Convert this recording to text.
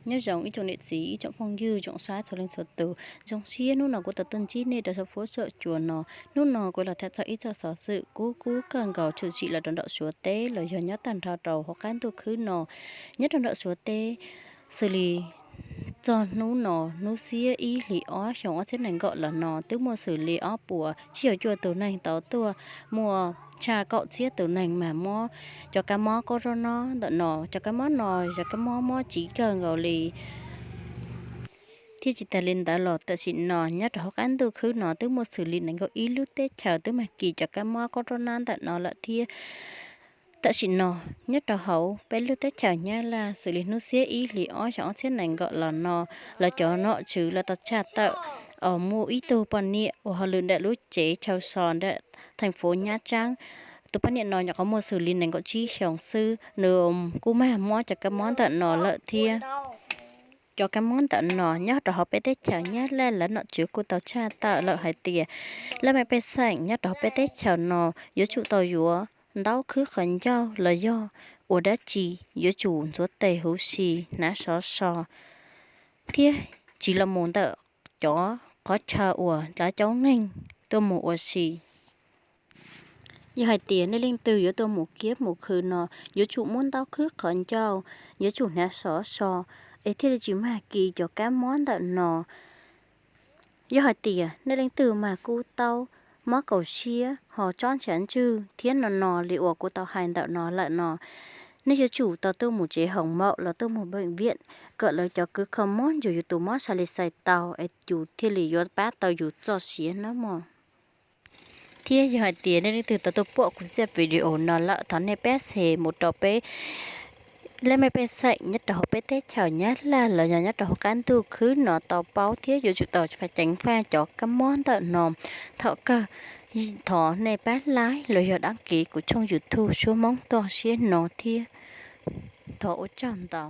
Nyob zoo ib tsoom niam txiv, ib tsoom phooj ywg, tsoom saib txhua leej txhua tus, zoo siab hnub no kuv tau tuaj ntsib nej rau saum fuab saum cua no. Hnub no kuv los tham txog ib txoj xov xwm kub kub kawg nkaus tshwm sim los rau nram Suav teb los yog nyob tag nrho rau hauv qab ntuj khwb no. Nyob rau nram Suav teb, xws li txog hnub no, hnub xiab ib hlis ob xyoo ob txhiab nees nkaum los no twb muaj xws li ob puas tsib caug cuaj tus neeg tau tuaj, muaj tshaj kaum txhiab tus neeg mas mob cov kab mob kub rab nab ntawm no. Cov kab mob no yog kab mob mob tsiv kawg nkaus li. Thiab tsis tas li ntawd los tam sim no nyob rau hauv qab ntuj khwb no twb muaj xws li nees nkaum ib lub teb chaws twb mag kis cov kab mob kub rab nab ntawm no lawm thiab. Tam sim no nyob rau hauv peb lub teb chaws Nyab Laj xws li hnub xiab ib hlis ob xyoo ob txhiab nees nkaum los no, lawv cov nom tswv lawv tau tshaj tawm muaj ib tug poj niam uas ho lwm nram lub tsev chaw so nram theej fuv Nyab Tsaab. Tus poj niam no nyuam qhuav muaj xws li nees nkaum tsib xyoos xwb, nws kuj mag mob cov kab mob ntawm no lawm thiab. Cov kab mob ntawm no nyob rau hauv peb teb chaws Nyab Laj lawv nom tswv kuj tau tshaj tawm lawm hais tias laj mej pej xeem nyob rau hauv peb teb chaws no yuav tsum tau yuav ntaub khwb qhov ncauj los yog ua dab tsi yuav tsum ntxuav tes huv si, hnav sov so thiab tsis los mus ntawm cov qhov chaw uas lawv coob neeg tuaj mus ua si. Yog hais tias nej leej twg yuav tuaj mus kiab mus khw no, yuav tsum muab ntaub khwb qhov ncauj, yuav tsum hnav sov so, es thiaj li tsis mag kis cov kab mob ntawm no. Yog hais tias nej leej twg mag kub taub, mob kaus siab ho tsob ntshav ntswg thiab no no li uas kuv tau hais ntawm no lawm no, nej yuav tsum tau tuaj mus tsev hoos maum los tuaj mus beem viam kom lawv cov kws kho mob nrug yus tus mob sai li xais tau es yus thiaj li yuav pab tau yus txoj sia nawb mog. Thiab yog hais tias nej leej twg tau tuaj pom kuv zaj video no lawm, thov nej pab share mus rau peb laj mej pej xeem nyob rau hauv peb teb chaws Nyab Laj los yog nyob rau hauv qab ntuj khwb no tau paub thiab yuav tsum tau ceev faj cov kab mob ntawm no. Thaum kawg thov nej pab like los yog đăng ký kuv tshooj YouTube Suab Hmoob toj siab no thiab. Thov ua tsaug ntau.